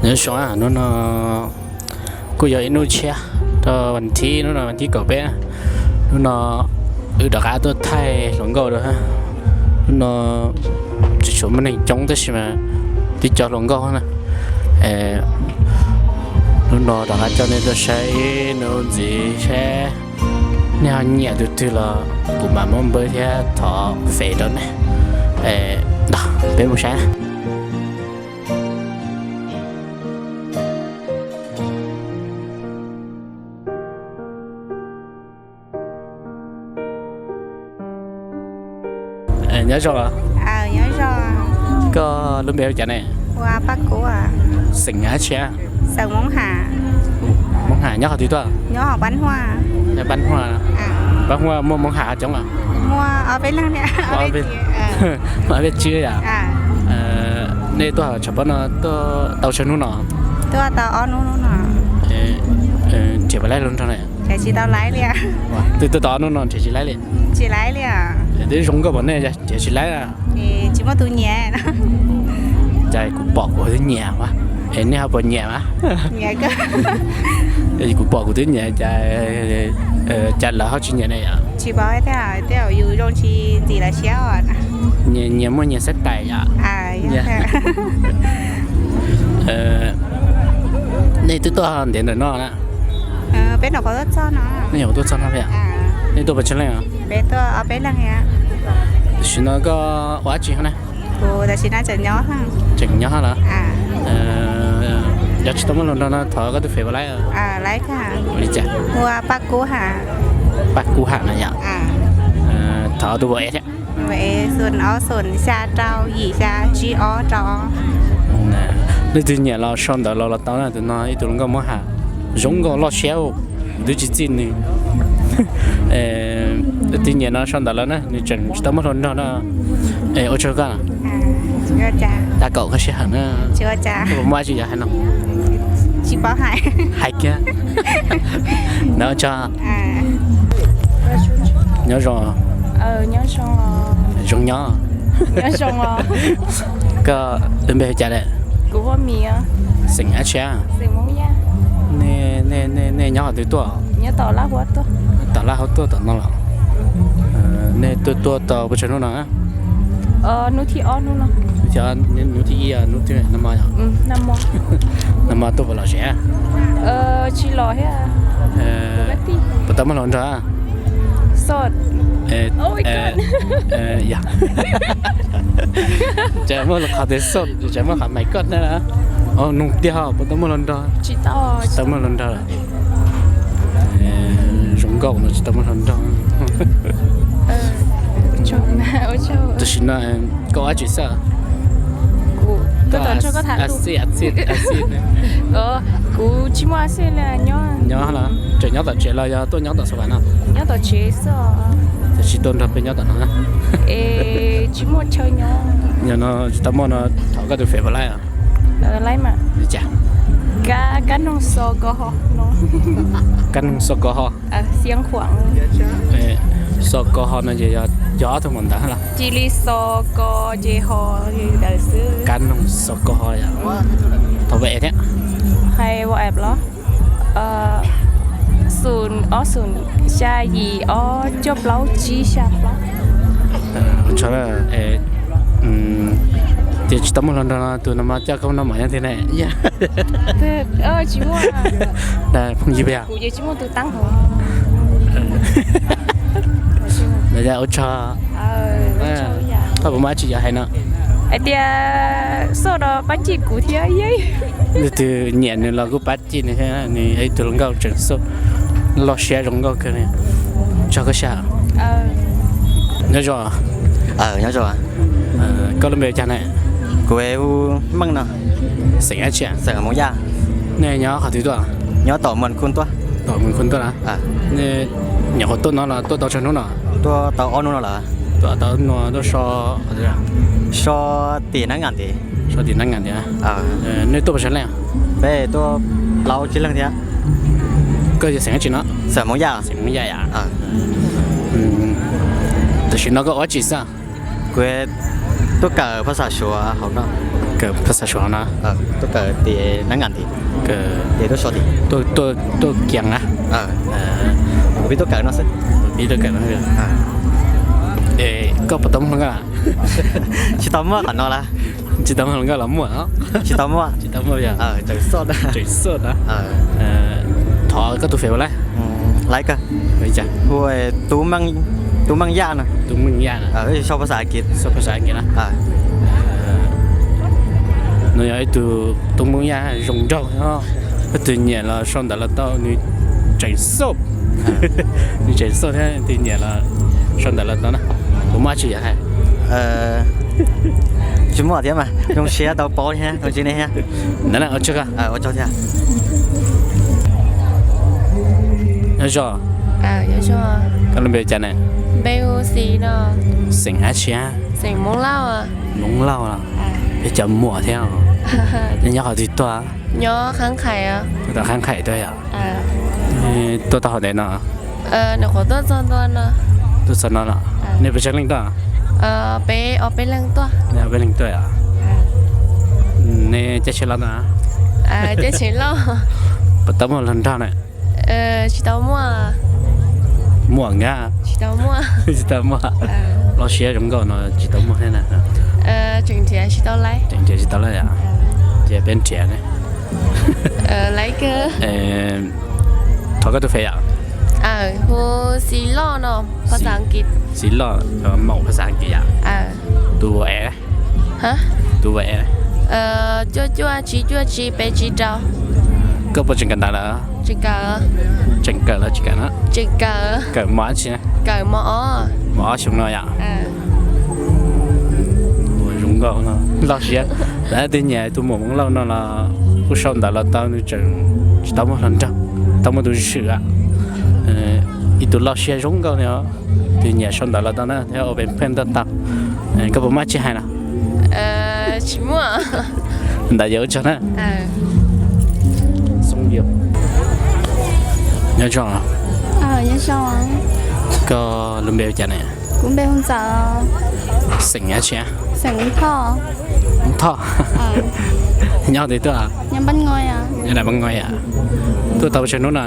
Nyob zoo, hnub no kuj yog ib hnub tshiab rau vas thib, hnub no vas thib kaum peb. Hnub no wb rov qab tuaj thaij hluas nkauj rau. Hnub no tsis tshua muaj neeg coob tab sis mas twb cov hluas nkauj na. Hnub no rov qab coj nej tuaj saib nuv ntxiv saib nej ho nyiam tus twg los kuv mam muab npawb thiab thov fem rau nej. Peb mus saib. Nyob zoo. Koj lub npe hu cas ne? Xeem dab tsi? Hmoob Ham. Nyob qhov twg tuaj? Pab Huaj. Pab Huaj muaj Hmoob Ham coob os? Muaj ob peb tsib yom. Nej tuaj tshav pob no tuaj tau tsawg hnub no? Nrhiav puas laib hluas nraug na? Twb tuaj tau ob hnub no nrhiav tsis laib li. Twb zoo nkauj npaum nej nrhiav tsis laib. Cas kuv pom kuv twb nyiam as. Es nej ho puas nyiam as? Kuv pom kuv twb nyiam, cas, cas lawv ho tsis nyiam ne yom? Nyias muaj nyias xab tais yom. Nej twb tuaj ntev ntawm no na? Nej nyuam qhuav tuaj txog no. Nej tuaj puas tsawg leej? Tam sim no koj ua dab tsi na? Tseem nyob los? Yog tsis tau muaj hluas nraug no thov koj tus fem puas laib? Li cas? Paj Kub Ham no yom. Thov tus puas es thiab. Leej twg nyiam los sau ntawv los los tau na, tus no ib tug hluas nkauj Hmoob Ham zoo nkauj loj siab, kuv twb tsis txij nws. Leej twg nyiam no sau ntawv los na, nws tseem tsis tau muaj hluas nraug no. Ua tsaug koj. Tab kaum koj sij hawm na. Puas muaj dab tsi yuav hais no? Hais kiag. Na ua tsaug. Nyob zoo. Zoo nyob. Koj lub npe hu cas lawm? Xeem dab tsi? Nej nyob qhov twg tuaj? Tom Laj Huab tuaj tom no los? Nej tuaj tuaj tau puas tsawg hnub no? Hnub thib ib, hnub thib no. Nag hmo tuaj puas lom zem? Puas tau muaj hluas nraug? Yog. Tseem muaj qhov tias xoj, tseem muaj qhov my god na. Nug tiag ho puas tau muaj hluas nraug? Tsis tau muaj hluas nraug. Zoo nkauj no tsis tau muaj hluas nraug. Tam sim no koj ua dab tsi xwb? Kuv tsis muaj a xij li. Nyob los tseem nyob tom tsev los yog tuaj nyob tom xav vas no? Nyob tom tsev xwb. Tam sim tuaj nrog peb nyob tom no. Tsis muaj chaw nyob. Yog no tsis tau muaj no thov koj tus fem puas laib? Li cas? Kab noog xo ko ho. Kab noog xo ko ho. Xo ko ho no ces yog ob tug mus ntawd los? Cia li xo ko ces ho li ntawd xwb. Kab noog xo ko ho yom. Thov ua es thiab. Hais ua es los? Xoom ob xoom xya yim ob cuaj plaub tsib xya plaub. Tias tsis tau muaj hluas nraug no tus no mas coj koj noj mov nyob twg ne? Tsis muaj. Phooj ywg peb yog. Kuv ces tsis muaj tus tab hov. Ua tsaug. Koj puas muaj dab tsi yuav hais no? Hais tias xoj no pab cim kuv thiab. Leej twg nyiam nws los kuj pab cim nws thiab, nws yog ib tug hluas nkauj tseem xoj loj siab zoo nkauj kawg li. Tsaug koj siab. Nyob zoo. Nyob zoo. Koj lub npe hu cas ne? Kuv hu Meej no. Xeem dab tsi? Xeem Hmoob Yaj. Nej nyob qhov twg tuaj? Nyob tom Muas Khu tuaj. Tom Muas Khu tuaj na? Nej nyuam qhuav tuaj no los tuaj tau tsawg hnub no? Tuaj tau ob hnub no lawm. Tuaj tau ob hnub no tuaj so qhov twg? So tim Nab Ngam ntiag. So tim Nab Ngam ntiag. Nej tuaj puas tsawg leej? Peb tuaj plaub tsib leeg thiab. Koj yog xeem dab tsi no? Xeem Hmoob Yaj. Xeem Hmoob Yaj yom. Tam sim no koj ua dab tsi xwb? Kuv tuaj kawm phas xas Suav hauv no. Kawm phas xas Suav no. Tuaj kawm tim nab ngas tim, tuaj so tim, tuaj kiag na. Pib tuaj kawm no xwb. Pib tuaj kawm no. Es koj puas tau muaj hluas nkauj? Tsis tau muaj qhov no lawm. Tsis tau muaj hluas nkauj los muaj. Tsis tau muaj. Tsis tau muaj yog. Tseem xoj na. Thov koj tus Face ua lawm. Hu Tub Meej Yaj no. Tub Meej Yaj no. Sau phas xas Askiv, sau phas xas Askiv na. No yog ib tug Tub Meej Yaj zoo nraug, koj tus nyiam los sau ntawv los tau, nws tseem xoj. Nws tseem xoj thiab, tus nyiam los sau ntawv los tau na. Puas muaj dab tsi yuav hais? Tsis muaj thiab mas, zoo siab tau paub thiab, ua tsaug thiab. Nyob zoo. Koj lub npe hu cas ne? Xeem dab tsi? Hmoob Lauj. Peb cov muam thiab. Nej nyob qhov twg tuaj? Tuaj tom Qhab Qhais tuaj yom? Tuaj tau hov ntev no? Tuaj txog no los? Nej puas tsawg leej tuaj? Nej ob peb leeg tuaj yom? Nej caij tsheb los tuaj? Puas tau muaj hluas nraug na? Muaj nkag. Tsis tau muaj. Lub siab zoo nkauj no tsis tau muaj thiab na. Tseem nrhiav tsis tau lawm yom? Ces peb nrhiav ne. Thov koj tus Face yom? Hu Xis Loj no, phas xas Askiv. Xis Loj, maum phas xas Askiv yom? Tus Face, tus Face. Cuaj cuaj tsib cuaj tsib peb tsib rau. Koj puas tseem kawm ntawv lawm? Tseem kawm los tsis kawm na? Kawm mos dab tsi? Kawm mos ob. Mos ob xyoo no yom? Zoo nkauj no, loj siab. Lawv twb nyiam tus muam Hmoob Lauj no los kuj sau ntawv los tau, nws tseem tsis tau muaj hluas nraug, tau muaj tus swm. Ib tug loj siab zoo nkauj li os. Tus nyiam sau ntawv los tau na, thiab ua pem pheej tuaj tau. Koj puas muaj dab tsi hais no? Tsis muaj. Ntawd yog ua tsaug na. Nyob zoo. Koj lub npe hu cas ne? Kuv npe hu Ntxawm. Xeem dab tsi? Xeem Thoj. Thoj. Nyob qhov twg tuaj? Nyob Npab Ngoi. Nyob Npab Ngoi yom? Tuaj tau tsawg hnub no?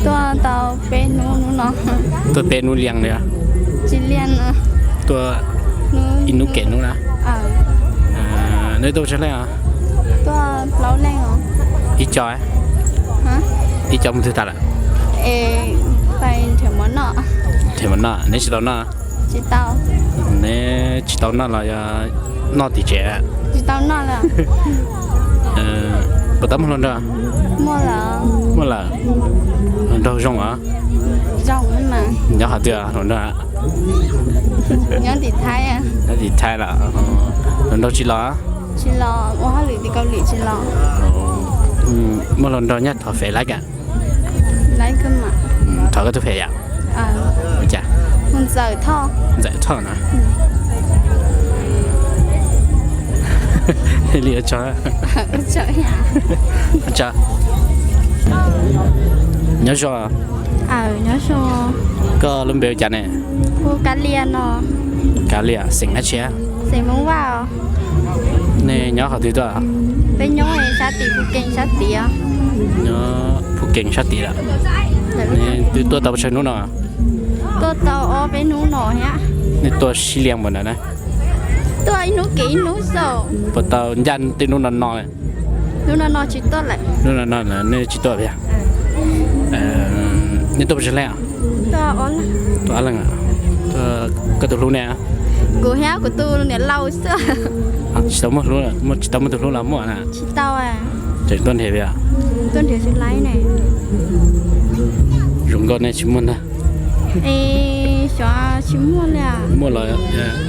Tuaj tau peb hnub hnub no. Tuaj peb hnub lias li? Tsis lias no. Tuaj ib hnub kev hnub na. Neb tuaj tsawg leej os? Tuaj plaub leej os. Ib co, ib co mus twg tas lawm? Es pais nrhiav mov noj. Nrhiav mov noj, neb tsis tau noj? Tsis tau. Neb tsis tau noj los yog noj tim tsev? Tsis tau noj lawm. Puas tau muaj hluas nraug? Muaj lawm. Muaj lawm. Hluas nraug zoo os? Zoo mas. Nyob qhov twg hluas nraug? Nyob tim Thaib. Nyob tim Thaib lawm. Hluas nraug tsis los? Tsis los, ua hauj lwm tim Kaus Lim tsis los. Muaj hluas nraug nyob thov Fev laib kam. Laib kam. Thov koj tus Fev yom? Hu cas? Hu Ntxawm Thoj. Ntxawm Thoj na. Li ua tsaug. Nyob zoo. Nyob zoo. Koj lub npe hu cas ne? Hu Kav Lias no. Kav Lias, xeem dab tsi? Xeem Hmoob Vaj. Nej nyob qhov twg tuaj? Peb nyob sab tim Phu Kees sab tid. Nyob Phu Kees sab tid lawm. Nej twb tuaj tau tsawg hnub no? Tuaj tau ob peb hnub no thiab. Nej tuaj sib lias npaum ntawd na? Tuaj ib hnub kev ib hnub xwb. Puas tau ncaj tej hnub no no? Hnub no no tsis tuaj lawm. Hnub no no nej tsis tuaj thiab? Nej tuaj puas tsawg leej? Tuaj ob leeg. Koj tus hlub ne? Kuv thiab kuv tus niam laus xwb. Tsis tau muaj hlub, tsis tau muaj tus hlub los muaj na? Tsis tau. Tseem tuaj nrhiav thiab? Tuaj nrhiav tsis laib ne. Zoo nkauj nej tsis muaj ntag. Es xyov tsis muaj li. Muaj los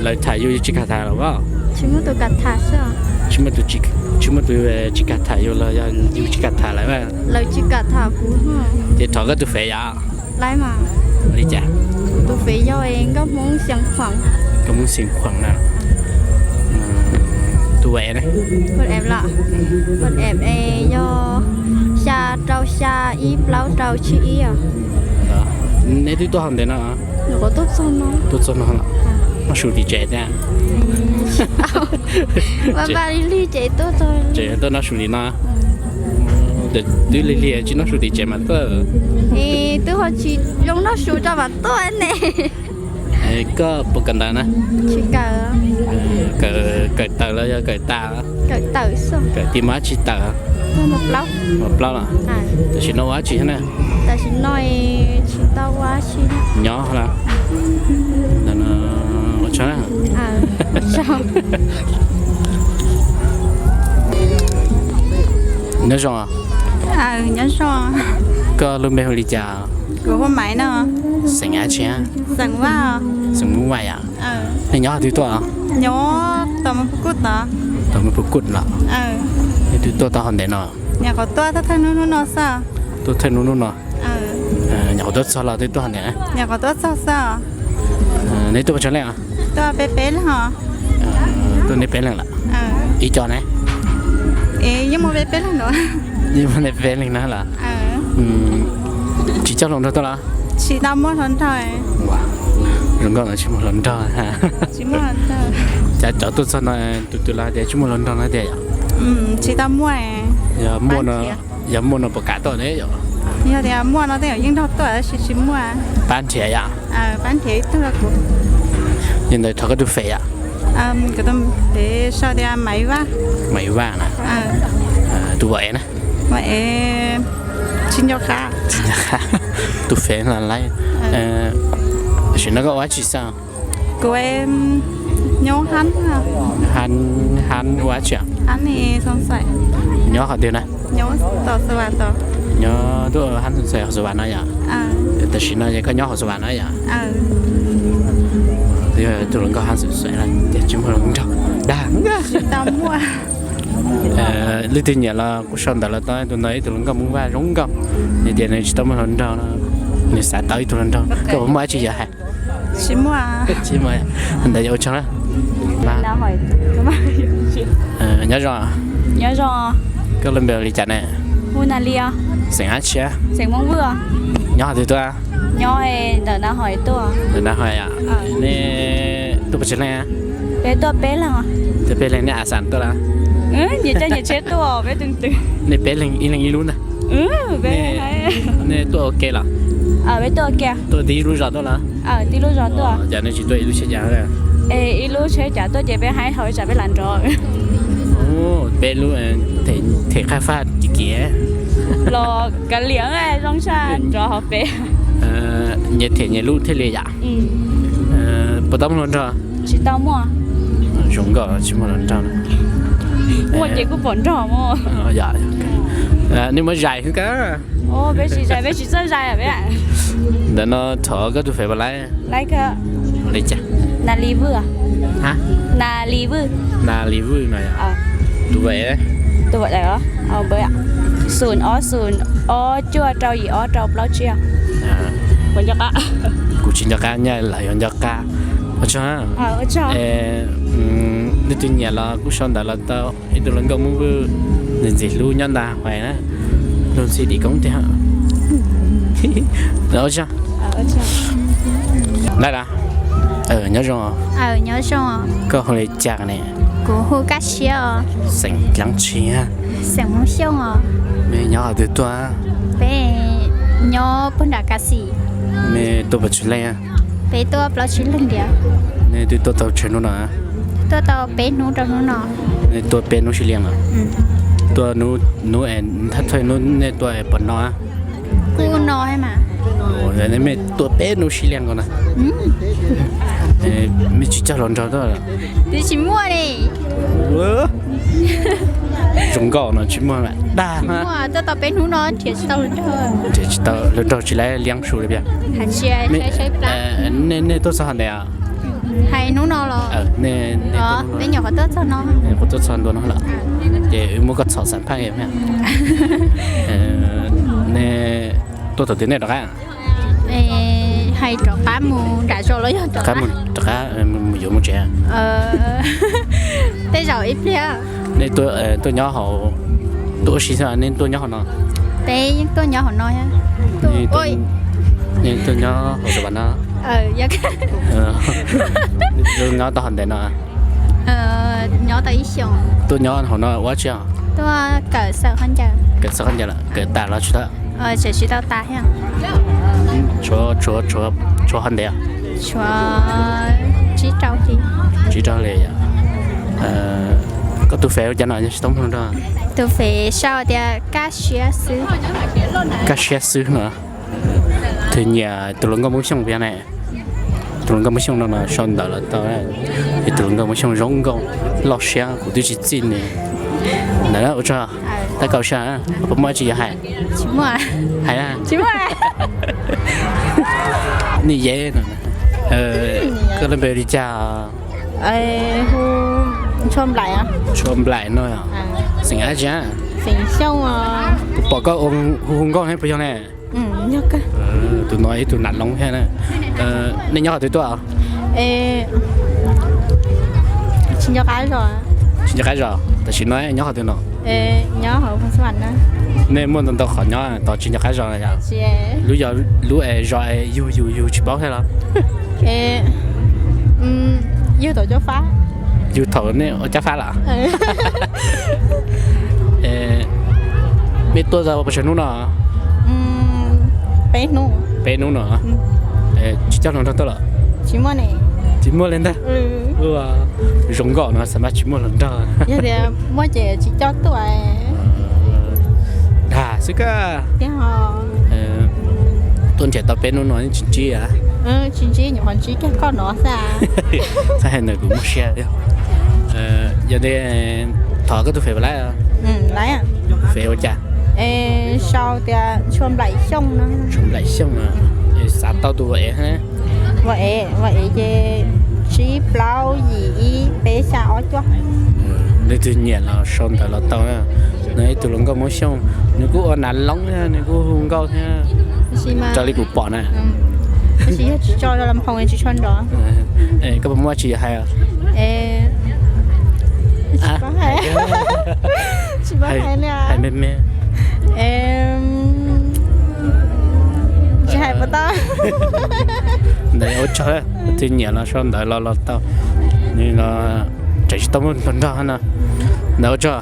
lawv tham yus, yus tsis kam tham los as. Tsis muaj tus kam tham xwb. Tsis muaj tus, tsis muaj tus tsis kam tham yus los yog yus tsis kam tham lawv. Lawv tsis kam tham kuv. Ces thov koj tus Fev yom. Laib mas. Li cas? Tus Fev yog Nkauj Hmoob Xeem Khuam. Nkauj Hmoob Xeem Khuam na. Tus WhatsApp ne? WhatsApp los? WhatsApp es yog xya rau xya ib plaub rau tsib ib os. Neb twb tuaj hov ntev no? Tuaj txog no los? Muaj su tim tsev thiab? Npaj npaj lig lig ces tuaj txog. Ces tuaj noj su tim no. Twb lig lig tsis noj su tim tsev mas tuaj. Es twb ho tsis zoo noj su tso mas tuaj ne. Koj puas kawm ntawv na? Tsis kawm. Kawm, kawm tawm los yog kawm tas? Kawm tawm xwb. Kawm tim mab tsis tawm? Mos plaub los? Tam sim no ua dab tsi thiab na? Tam sim no tsis tau ua dab tsi. Nyob los? Ua tsaug na. Nyob zoo. Nyob zoo. Koj lub npe hu li cas? Kuv hu Maiv no. Xeem dab tsi? Xeem Vaj. Xeem Vaj yom. Nej nyob qhov twg tuaj? Nyob tom Mos Pus Kuj tod. Tom Mos Pus Kuj los? Nej twb tuaj tau hov ntev no? Nyuam qhuav tuaj thawj hnub hnub no xwb. Tuaj thawj hnub hnub no. Nyuam qhuav tuaj txog los twb tuaj hov ntev na? Nyuam qhuav tuaj txog xwb. Nej tuaj puas tsawg leej os? Tuaj peb peb leeg os. Tuaj nej peb leeg lawm? Ib co ne? Yeej muaj peb peb leeg ntawd. Yeej muaj nej peb leeg na los? Tsis coj hluas nraug tuaj los? Tsis tau muaj hluas nraug. Zoo nkauj no tsis muaj hluas nraug. Cas cov tuaj txog no tus twg los tias tsis muaj hluas nraug no tias yom? Tsis tau muaj. Yog muaj no puas kam tuaj ne yom? Yog tias muaj no tej zaum yeej nrog tuaj tab sis tsis muaj. Pab nrhiav yom? Pab nrhiav ib tug rau kuv. Yog ntawd thov koj tus fem yom? Kuv tus fem sau tias Maiv Vaj. Maiv Vaj na. Tus vam ev na? Vam ev tsis nco qab. Tus fem los laib. Tam sim no koj ua dab tsi xwb? Kuv nyob hab. Hab ua dab tsi? Nyob qhov twg na? Nyob tuaj hab Xoom Xais hauv Xoom Vas no yom? Tam sim no es koj nyob hauv Xoom Vas no yom? Tus hluas nkauj hab Xoom Xais tias tsis muaj hluas nraug dag. Leej twg nyiam los kuj sau ntawv los tau, tus ntawd ib tug hluas nkauj Hmoob Vaj zoo nkauj. Nws tias nws tsis tau muaj hluas nraug no, nws xav tau ib tug hluas nraug. Koj puas muaj dab tsi yuav hais? Tsis muaj. Ntawd yog ua tsaug na. Nyob zoo. Nyob zoo. Koj lub npe hu li cas ne? Hu Nas Lis. Xeem dab tsi? Xeem Hmoob Vwj. Nyob qhov twg tuaj? Nyob ntawm Nav Hais tuaj. Ntawm Nav Hais yom? Nej tuaj pes tsawg leej? Peb tuaj peb leeg. Tuaj peb leeg, nej a xam tuaj los? Nyias coj nyias tsheb tuaj, peb twb twg. Nej peb leeg ib leeg ib lub ntag. Nej tuaj ua ke los? Peb tuaj ua ke. Tuaj tib lub zos tuaj los? Tib lub zos tuaj. Cas nej tsis tuaj ib lub tsheb cas? Ib lub tsheb cas tuaj ces peb haib dhau ib tsam peb lam nrov. Peb lub them qhaj faj kim kim. Los kav liam zoo tshaj nrov hauv peb. Nyias them nyias lub thiaj li yam. Puas tau muaj hluas nraug? Tsis tau muaj. Zoo nkauj tsis muaj hluas nraug. Muaj ces kuj pom nrog mas. Nej muab zais xwb kab. Peb tsis zais, peb tsis txawj zais peb. Ntawm no thov koj tus fem pab laib. Laib kawg. Li cas? Nas Lis Vwj. Nas Lis Vwj. Nas Lis Vwj no yom? Tus vam, tus vam, xoom ob xoom ob cuaj rau yim ob rau plaub tsib. Kuv tsis nco qab, nyaj lawv yuav nco qab. Ua tsaug. Leej twg nyiam los kuj sau ntawv los tau. Ib tug hluas nkauj Hmoob Vwj, ntxim ntxim hlub nyob Nav Hais na, luag ntxhi dim koob tiag. Ua tsaug. Laib los? Nyob zoo. Nyob zoo. Koj hu li cas ne? Kuv hu Kab Siab os. Xeem dlaab tsi? Xeem Hmoob Xyooj os. Mej nyob qhov twg tuaj? Peb nyob puag nram Kav Xim. Mej tuaj puas tsawg leej? Peb tuaj plaub tsib leeg tiag. Nej twb tuaj tau tsawg hnub no? Tuaj tau peb hnub rau hnub no. Nej tuaj peb hnub sib liag no? Tuaj hnub, hnub es thawj hnub nej tuaj puas no? Kuj no mas. Mej tuaj peb hnub sib liag nkaus na. Mej tsis coj hluas nraug tuaj? Twb tsis muaj li. Zoo nkauj no tsis muaj dag. Tuaj tau peb hnub no nrhiav tsis tau hluas nraug. Nrhiav tsis tau hluas nraug tsis laib liab su li tiag. Nej tuaj txog hov ntawd? Hais hnub no los? Peb nyuam qhuav tuaj txog no. Nyuam qhuav tuaj txog ntua no lawm. Ces wb muab koj txhom xam phaj. Nej tuaj thaum twg nej rov qab? Hais rov qab mus nram zos los yog rov qab mus yuav mus tsev? Tej zaum ib pliag. Nej tuaj nyob hauv, tuaj ua si xwb nej tuaj nyob hauv no? Peb yeej tuaj nyob hauv no. Nej tuaj nyob hauv Xas Vas no? Nyob tau hov ntev no? Nyob tau ib xyoos. Tuaj nyob hauv no ua dab tsi? Tuaj kawm xaws khaub ncaws. Kawm xaws khaub ncaws lawm, kawm tas los tsis tau? Tseem tsis tau tas thiab. Tshuav, tshuav, tshuav ho ntev? Tshuav tsib rau hli. Tsib rau hli yom. Koj tus Face ua cas no tsis tau mloog nrog? Tus Face sau tias Kaj Siab Xwb. Kaj Siab Xwb no. Tus nyiam tus hluas nkauj Hmoob Xyooj puas yog ne? Tus hluas nkauj Hmoob Xyooj no no sau ntawv los tau. Tus hluas nkauj Hmoob Xyooj zoo nkauj, loj siab, kuv twb tsis txij nws. Ntawd ua tsaug, tab kaum sab, puas muaj dab tsi yuav hais? Hais na. Nim yev no. Koj lub npe li cas? Hu Tshuaj Nplaim no. Xeem dab tsi? Xeem Xyooj. Kuv pom koj hu hu nkauj ne, puas yog ne? Tus no ib tug Nam Loob thiab na. Nej nyob qhov twg tuaj? Tsis nco qab zos. Tsis nco qab zos, tam sim no nyob qhov twg no? Nej muaj ntau ntau qhov nyob tos tsis nco qab zos yom. Lub, lub zos yug yug yug tsis paub thiab los? Yug thaum cab fab. Yug thaum nej ua cab fab lawm? Nej tuaj tau pes tsawg hnub no? Peb hnub no. Tsis coj hluas nraug tuaj los? Tsis muaj li ntag. Zoo nkauj no xav mas tsis muaj hluas nraug. Yog tias muaj ces tsis coj tuaj. Dag xwb koj. Tuaj nrhiav tau peb hnub no tsis ntsib. Tsis ntsib, nyuam qhuav ntsib kiag koj no xwb. Txhob hais ntawd kuv muaj siab thiab. Yog li thov koj tus Face puas laib? Face ua cas? Sau tias Tshuaj Nplaim Xyooj no. Tshuaj Nplaim Xyooj no. Xav tau tus Vam Ev thiab. Vam Ev, Vam Ev ces tsib plaub yim ib peb xya ob cuaj. Leej twg nyiam los sau ntawv los tau na. Nws ib tug hluas nkauj Hmoob Xyooj, nws kuj ua Nam Loob thiab, nws kuj hu nkauj thiab. Raws li kuv pom na. Tab sis yog tsis tso loo phoos tsis tshua nrov. Koj puas muaj dab tsi hais? Tsis paub hais. Tsis paub hais li. Hais me me. Tsis hais puas tau. Ntawd ua tsaug, leej twg nyiam los sau ntawv los los tau. Nws los tseem tsis tau muaj hluas nraug no. Ntawd ua tsaug.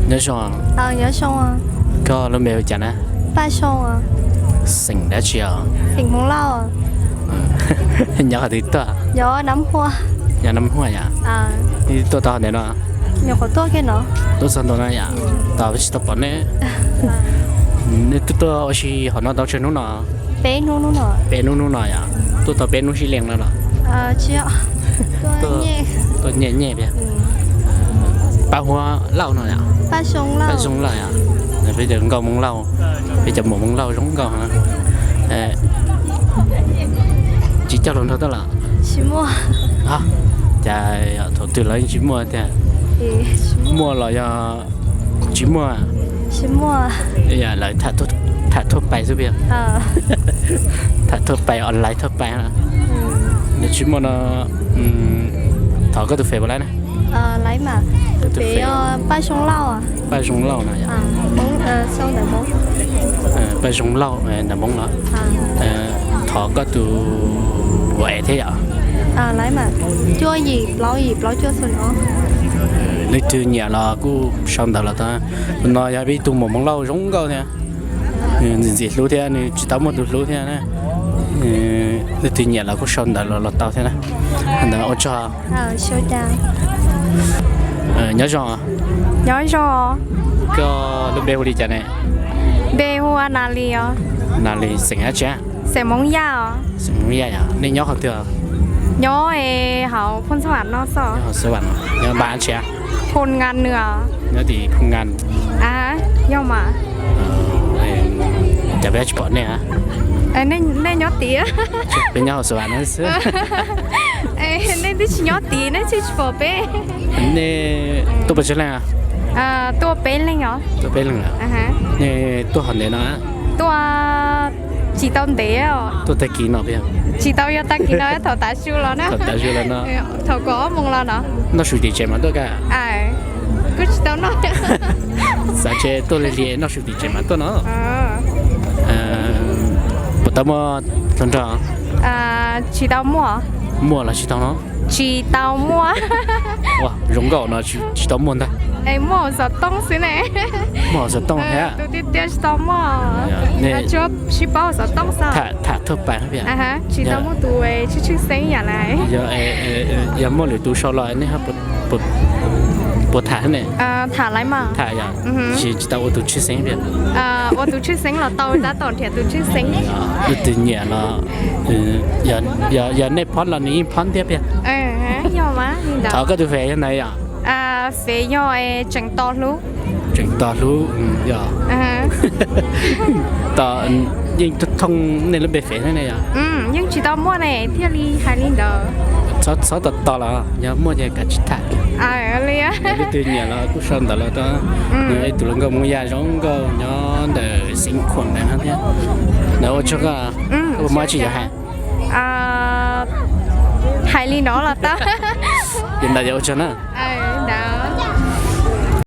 Nyob zoo. Koj lub npe hu cas na? Xeem dab tsi os? Nyob qhov twg tuaj? Nyob Nab Huaj yom. Tuaj tau ntev no? Tuaj txog ntua no yom? Tos tsis tau pom nej. Nej tuaj ua si hauv no tau tsawg hnub no? Peb hnub hnub no yom? Tuaj tau peb hnub sib lees no los? Tuaj nyem nyem thiab. Paj Huab Lauj no yom? Paj Zoo Lauj yom? Peb cov nkauj Hmoob Lauj, peb cov muam Hmoob Lauj zoo nkauj. Tsis coj hluas nraug tuaj los? Cas thaum twg los yeej tsis muaj tiag? Muaj los yog tsis muaj? Lawv tham thuaj pais xwb puas yog? Tham thuaj pais online thuaj pais. Yog tsis muaj no thov koj tus Face puas laib na? Paj Zoo Lauj no yom? Paj Zoo Lauj ntawm Hmoob los. Thov koj tus Vam Ev thiab yom? Cuaj yim plaub yim plaub cuaj xu no. Leej twg nyiam los kuj sau ntawv los tau. Tus no yog ib tug muam Hmoob Lauj zoo nkauj thiab. Nws ntxim ntxim hlub thiab nws tsis tau muaj tus hlub thiab na. Leej twg nyiam los kuj sau ntawv los los tau thiab na. Ntawd ua tsaug. Nyob zoo. Nyob zoo. Koj lub npe hu li cas ne? Npe hu ua Nas Lis os. Nas Lis xeem dab tsi? Xeem Hmoob Yaj os. Xeem Hmoob Yaj yom. Nej nyob qhov twg? Nyob hauv Phoos Xas Vam no xwb. Nyob Phoos Xas Vam no. Nyob npab dab tsi? Phoo Nkas Nws os. Nyob tim Phoo Nkas. Yog mas. Cas peb tsis pom nej? Nej nyob tim. Peb nyob hauv Xas Vam no xwb. Nej twb tsis nyob tid nej thiaj tsis pom peb. Nej tuaj pes tsawg leej? Tuaj peb leeg os. Tuaj peb leeg. Nej tuaj qhov ntev no? Tuaj tsis tau ntev os. Tuaj tag kis no puas yog? Tsis tau yog tag kis no, thaum tav su los na. Thaum tav su los no. Thaum kaum ob moos los no. Noj su tim tsev mas tuaj kaj? Kuj tsis tau noj. Xav ces tuaj lig lig noj su tim tsev mas tuaj no. Puas tau muaj hluas nraug? Tsis tau muaj. Muaj los tsis tau no? Tsis tau muaj. Ua zoo nkauj no tsis tau muaj ntag. Muaj hauv xov tooj xwb ne. Muaj hauv xov tooj thiab. Tus tiag tiag tsis tau muaj. Tsuas sib paub hauv xov tooj xwb. Tham thauj pas. Tsis tau muaj tus tshwj tshwj xeeb yam li. Yog muaj lwm tus sau los nej puas tham ne? Tham lawm mas. Tham yog, tsis tau ua tus tshwj xeeb tiag. Ua tus tshwj xeeb los tau, tab tom nrhiav tus tshwj xeeb. Tus twg nyiam los, yog nej phob los nws yeej phob thiab tiag. Thov koj tus fev yog ntawd yom? Fev yog Tseem Tos Hlub. Tseem Tos Hlub, yog. Tos, yeej thooj nej lub npe fev thiab ne yom? Yeej tsis tau muaj ne thiaj li hais li ntawd. Txhob tos tos los yog muaj ces kav tsij tham. Li twg nyiam los kuj sau ntawd los rau. Nws ib tug hluas nkauj Hmoob Yaj zoo nkauj nyob ntawm Xeev Khuam ntawd no thiab. Ntawd ua tsaug koj, koj puas muaj dab tsi yuav hais? Hais li no los tau. Li ntawd yog ua tsaug na.